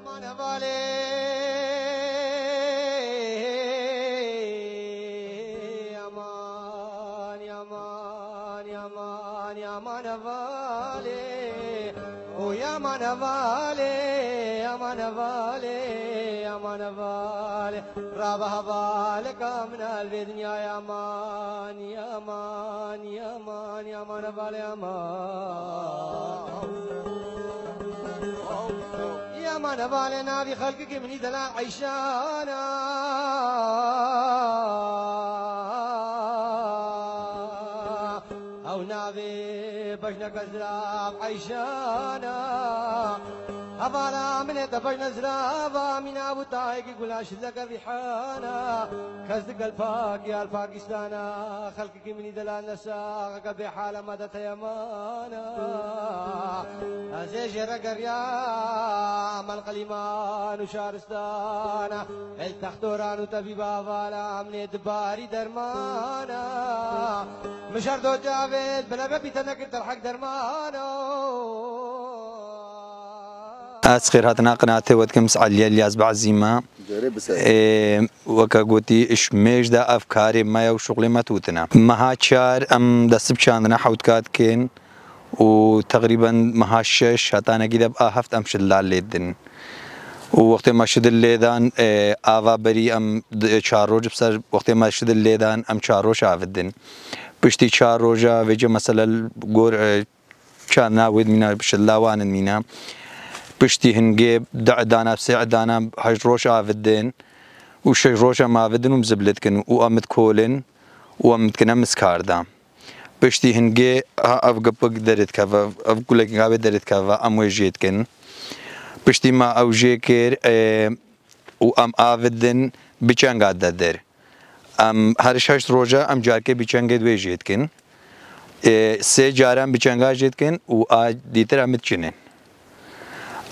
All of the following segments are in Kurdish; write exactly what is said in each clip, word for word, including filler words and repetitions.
Aman hevalê, aman, aman, aman, aman hevalê. Oy aman hevalê, aman hevalê, aman hevalê. Rabe hevaleka min el vê dinyayê aman, aman, aman, aman hevalê aman. Aman hevalê navî xelkekî minî delal Eyşana. Ew navê bejneke zirav Eyşana. Hevala min ê te bejne zirava mîna bû tayekî gula şileke rîhana. Kes digel pakî al Pakistana. Xelkekî minî delal nesaxeke bê hale me de teyemana. Ez ê jê re geriya mel qelîman û şaristana. El textoran û tebîba vala em nê dibarî dermana. Mijar do cavêt, bilebe bîte nekir terhek dermana. Ez xêrhatina qinatê we dikim, ez Elî Elyas Bazî me. Ê, weke gotî, ji mêj de ev karê me ye û şuxlê me tûtin e. Meha çar em dest bi çandina hewtka dikin. û teqrîben meha şeş hetanekî de bi a heft em şilla lê din. Û wextê me şidil lê dan, e, ava berî em di-, çar roj bi ser wextê me şidil lê dan, em çar roj avidin. Piştî çar roja vêce mesele gor, e, çandina wê dimîna, şilla wan dimîna. Piştî hingê di edana, sê edana heşt roj avidin û şeş roj em avidin û em zibilê dikin û em dikolin û em dikine miskarda. Piştî hingê ha ev gipik derê dikeve, ev gulekî gavê derê dikeve, em wê jê dikin. Piştî me ew jê kir, e, û em avidin biçenga de der. Em her şeş roja em carkê biçengê wê jê dikin. E, sê caran biçenga jê dikin û a dîtir em diçinin.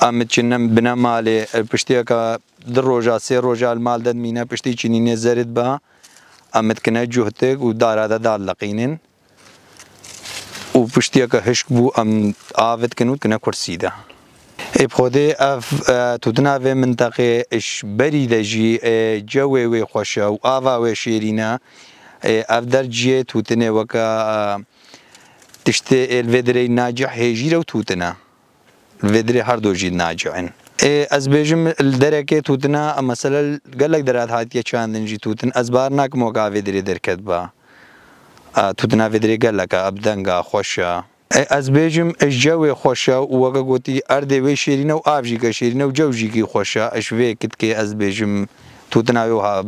Em diçinin bine malê, e, piştiyeke di roja, sê roja li mal de dimîne, piştî çinînê zerid ba. Em dikine cuhtik û dara de daliqînin. û piştiyeke hişk bû, em av dikin û dikine kursî de. Ê bi Xwedê ev, e, tûtina vê minteqê ji berî de jî, e, cewê wê xweş e û ava wê şêrîn e. E, ev der ciyê tûtinê weke, e, tiştê ê li vê dirê nacih hêjîr e û tûtin e. Li vê dirê her do jî nacih in. Ê, ez bêjim li derekê tûtina, mesela gelek derat hatiye çandin jî tûtin. Ez bar nakim weke avê dirê derket ba. A, tûtina vê dirê gelek e, ev deng e, xweş e. E, ez bêjim, e, ji cewê xweş e û weke gotî erdê wê şêrîn e û av jî ke şêrîn e û cew jî kî xweş e. Ji vê kitkê ez bêjim tûtina wê wiha,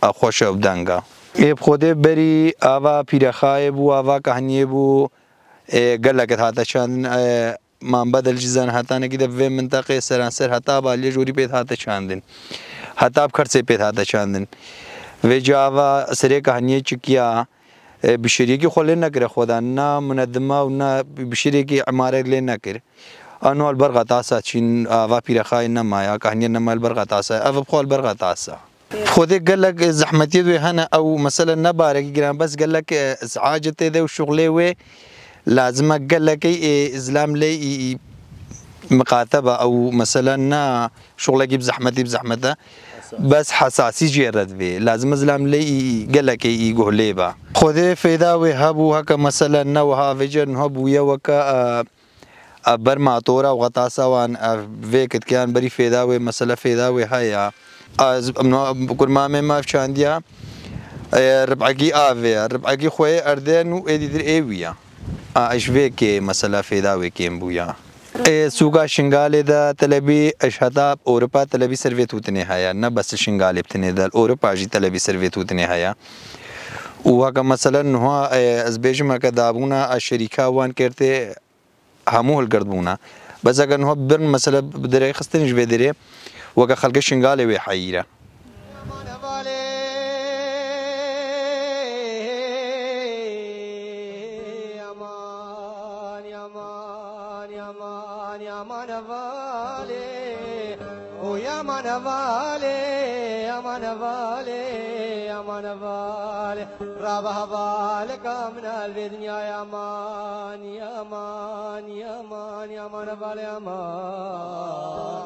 e, xweş e û deng e. Ê bi Xwedê berî ava pîrexayê bû, ava kahniyê bû, e, gelek hate çandin, e, Mambedel jî zen hetanekî de vê minteqê seranser heta ba lê jorî pê hate çandin. Heta bi Kersê pê hate çandin. Vê cava serê kahniyê çikiya, e, bişêriyekî xwe lê nekire xwedan, na munedima û na bişêriyekî emaret lê nekir. Anwal Berxatasa çîn ava pîrexayê nemaya, kahniyê nemaya li Berxatasa, ev bi xwe li Berxatasa. Xwedê gelek zehmetiyê wê hene, ew mesele ne barekî giran, bes gelek, e, îz'acê tê de û şuxlê wê lazim e gelekê, e, îzlam lê î, î miqate be, ew mesele ne şuxlekî bi zehmetî bi zehmet e. Bes hesasî jê re divê. Lazim e îzlam lê î, î gelekê î guh lê be. Xwedê fêda wê hebû, heke mesele ne wiha vêce niha bûye weke, e, Ev ber matora û xetasa wan, ev vê kitkeyan berî fêda wê, mesele fêda wê heye. Ez, no, kurmamê me ev çandiya, e, rib'ekî avê ye, rib'ekî xweyê erdê nû ê dîtir ê wî ye. A, ji vê kê mesela fêda wê kêm bûya. Ê, sûka Şingalê de telebî, ji heta Ewropa telebî ser vê tûtinê heye. Ne bes li Şingalê bi tinê de, li Ewropa jî telebî ser vê tûtinê heye. Û heke mesela niha, e, ez bêjim heke dabûna, e, şerîka wan kertê, hemû hilgirt bûne. Bes eger niha birin, mesele bi dirê xistin ji vê dirê, weke xelkê Şingalê wê heyîr e. Aman hevalê, aman, aman, aman, aman hevalê. Oy aman hevalê, aman hevalê, aman hevalê. Rabe hevaleka min el vê dinyayê aman, aman, aman, aman hevalê aman.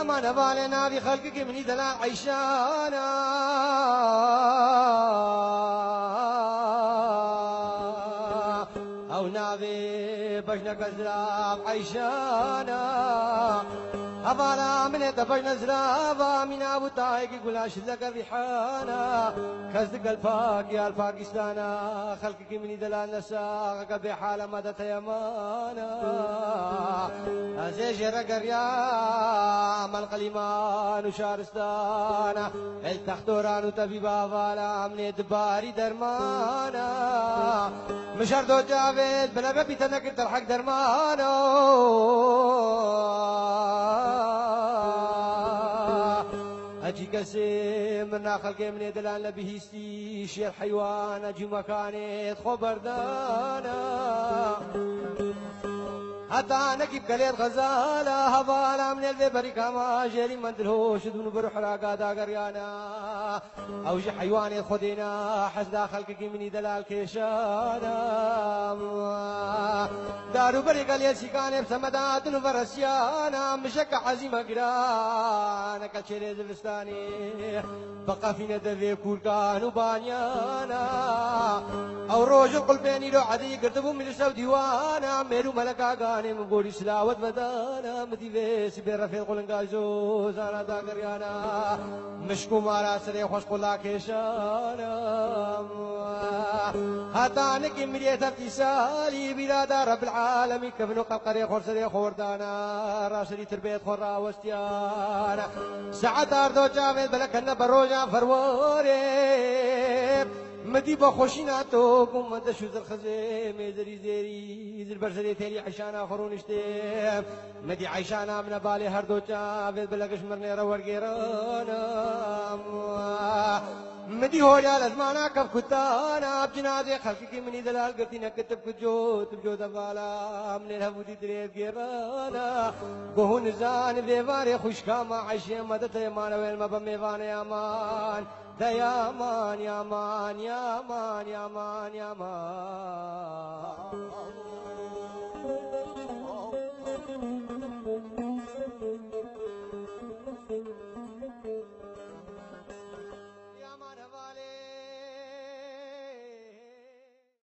Mane balê navî xelkikî minî delal Eyşana. Ew navê bejneke zirav Eyşana. Hevala min ê te bejne zirava mîna bû tayekî gula şileke rîhana. Kes digel pakî al Pakistana. Xelk Ki minî delal ne saxeke bê hale me de teyemana. Ez ê jê re geriyam el qelîman û şaristana. El textoran û tebîba vala em nê dibarî dermana. Min şer do çavêt bile be bîte nekir terhek dermana. Ecî kesê min na xelkê min ê delal ne bihîst. Şêr heywana cûmekanê xwe berdana. Heta nekî bi kelê xezala hevala min ê vê berîka ma jêrî mendil hoş dûn û bir hiraga dageriyana. Ew ji heywanê xwe dêna hezda xelkekî minî delal kêşana. Dar û berê gelê sîkanê bi semeda din û veresiyana. Mijeke ezîme giraneke çêlê zivistanê. Biqefîne devê kûrkan û banyana. Ew roj û qulpê nîro edî girtibû milîse û dîwana. Mêr û meleka ganê min gorî silawet vedana. Min dî vê sibê refê qulinga zozana dageriyana. Mişk û mara serê xweş qula kêşana. Heta nikî miriyê teftî salî bîra da Rebbil alemî kevin û qerqerê xor serê xordana. Raserî tirbêt xwe rawestiyana. Saet ardo çavê belekene be roja ferwarê. Midî be xweşîna to ku me deş û zirxizê mêzerî zêrî zir ber serê têlî Eyşana xwe rûniştê. Midî Eyşana min e balê her do çavê belegiş mirnê re wergêrana. Midî horiya lezmana kevkutana bi cinazê xelkikî minî delal girtîne kitib ku cot bi cot e vala. Minê hevûdî dirêv gêrana. Ku hûn nizan vê varê xwişka me Eyşê me de teyê mane wêl me be mêvanê yaman. De yaman, yaman, yaman, yaman, yaman.